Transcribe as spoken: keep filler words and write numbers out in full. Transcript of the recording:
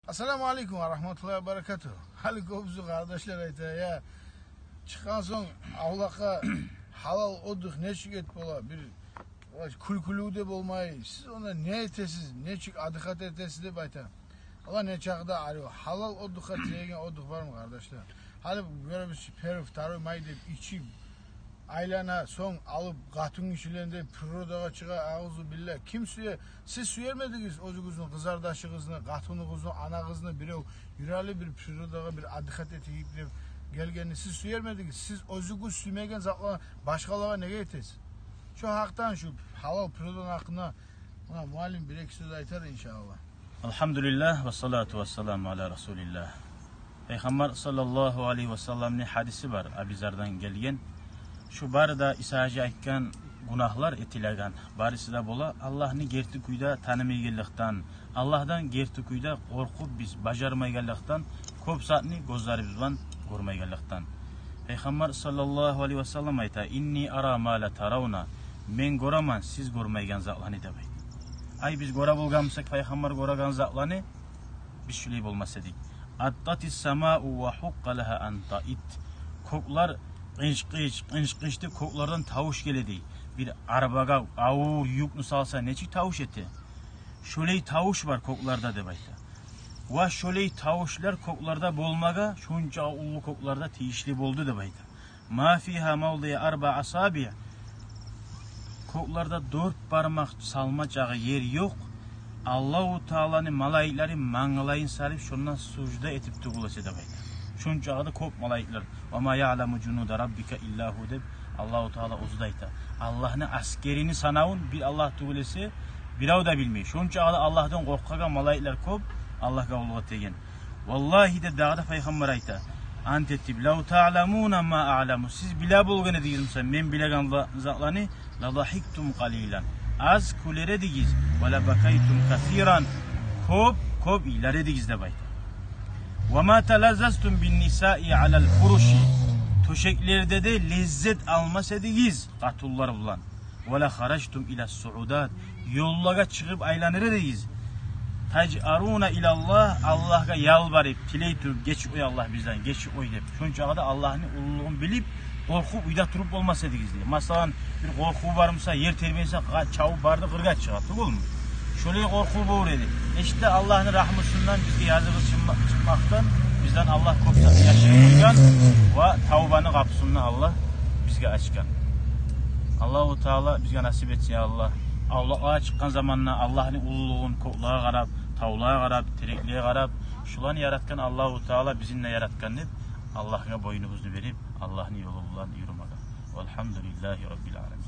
Ассаламу алейкум ва рагьматуллагьи ва баракатугь. Гьали кёбюсю къардашлар айта: «Я, чыкъгъан сонг авлакъгъа гьалал отдых нечик этип бола? Бир кюлкюлю де болмай, сиз онда не этесиз, нечик отдыхать этесиз?» — деп айта. Аллагь, не чакъы да арив. Гьалал отдыхгъа тиеген отдых бармы, къардашлар? Гьали гёребиз чи, первый, второй май деп ичип, айлана, сонг алып къатынгишилени де природагъа чыгъа, аузу билла. Ким сюе? Сиз сюермедигиз оьзюгюзню къызардашыгъызны, къатыныгъызны, анагъызны бирев юрели бир природагъа, бир отдыхать этейик деп гелгенни сиз сюермедигиз? Сиз оьзюгюз сюймеген затла башгъалагъа неге этесиз? Шо гьакъдан, шу гьалал природаны гьакъында муна муаллим бир-эки сёз айтар, иншааллагь. Алгьамдулиллагь, ва салату ва саламу аля расулиллагь. Пайхаммар саллаллагьу алайгьи ва салламны гьадиси бар, Абизардан гелген. Шу бары да Иса гьажи айтгъан гюнагьлар этилеген, бариси де бола Аллагьны герти кюйде танымайгъанлыкъдан, Аллагьдан герти кюйде къоркъуп биз бажармайгъанлыкъдан, кёп затны гёзлерибиз булан гёрмейгенликден. Пайхаммар саллаллагьу алайгьи ва саллам айта: «Инни ара ма ла таравна». Мен гёремен, сиз гёрмейген затланы деп айта. Ай, биз гёре болгъан бусакъ пайхаммар гёреген затланы, биз шулай болмас эдик. «Аттатис самау ва гьукъкъа лагьа ан таитт». Кёклер къынж-къынж, къынж-къынж деп кёклерден тавуш геле дей. Бир арбагъа авур юкню салса, нечик тавуш эте? Шолай тавуш бар кёклерде деп айта. Ва шолай тавушлар кёклерде болмагъа, шонча уллу кёклерде тийишли болду деп айта. «Ма фигьа мавдиъ арбаъ асабиъ». Кёклерде дёрт бармакъ салма чакъы ер ёкъ, Аллагьу Тааланы малайиклери мангалайын салып, шондан сужда этип тюгюл эсе деп айта. Шончакъы да кёп малайиклер. «Ва ма яъламу жунуда раббика илла гьу», — деп Аллагьу Таала оьзю де айта. Аллагьны аскерини санавун бир Аллагь тюгюл эсе бирев де билмей. Шончакъы да Аллагьдан къоркъагъан малайиклер кёп, Аллагьгъа къуллукъ этеген. «Валлагьи», — деп дагъы да пайхаммар айта, ант этип, «лав таъламуна ма аъламу», сиз биле болгъан эдигиз буса мен билеген за-, затланы, «ла загьиктум къалилан», аз кюлер эдигиз, «ва ла бакайтум касиран», кёп, кёп йылар эдигиз деп айта. «Ва ма талаззазтум бин нисаи алал фуруши», тёшеклерде де леззет алмас эдигиз къатынлар булан. «Ва ла харажтум ила суъудат», ёллагъа чыгъып айланыр эдигиз. «Тажаруна илаллагь», Аллагьгъа ялбарып, тилей туруп, «гечип къой, Аллагь, бизден гечип къой» деп. Шончакъы да Аллагьны уллулугъун билип, къоркъуп, уьйде туруп болмас эдигиз дей. Масала, бир къоркъув бар буса, ер тербенсе, къа-, чабып барды къыргъа чыгъа, тюгюлмю? Шолай къоркъув болур эди. Эшитди Аллагьны рагьмусундан, бизге языгъы чыкъма-, чыкъмакъдан, бизден Аллагь кёп затны яшырып къойгъан ва тавбаны къапусун да Аллагь бизге ачгъан. Аллагьу Таала бизге насип этсин, я Аллагь. Авлакълагъа чыкъгъан заманда Аллагьны уллулугъун, кёклеге къарап, тавлагъа къарап, тереклеге къарап, шуланы яратгъан Аллагьу Таала бизин де яратгъан деп, Аллагьгъа бойнубузну берип, Аллагьны ёлу булан юрюмеге. Валгьамдулиллагьи раббил аламин.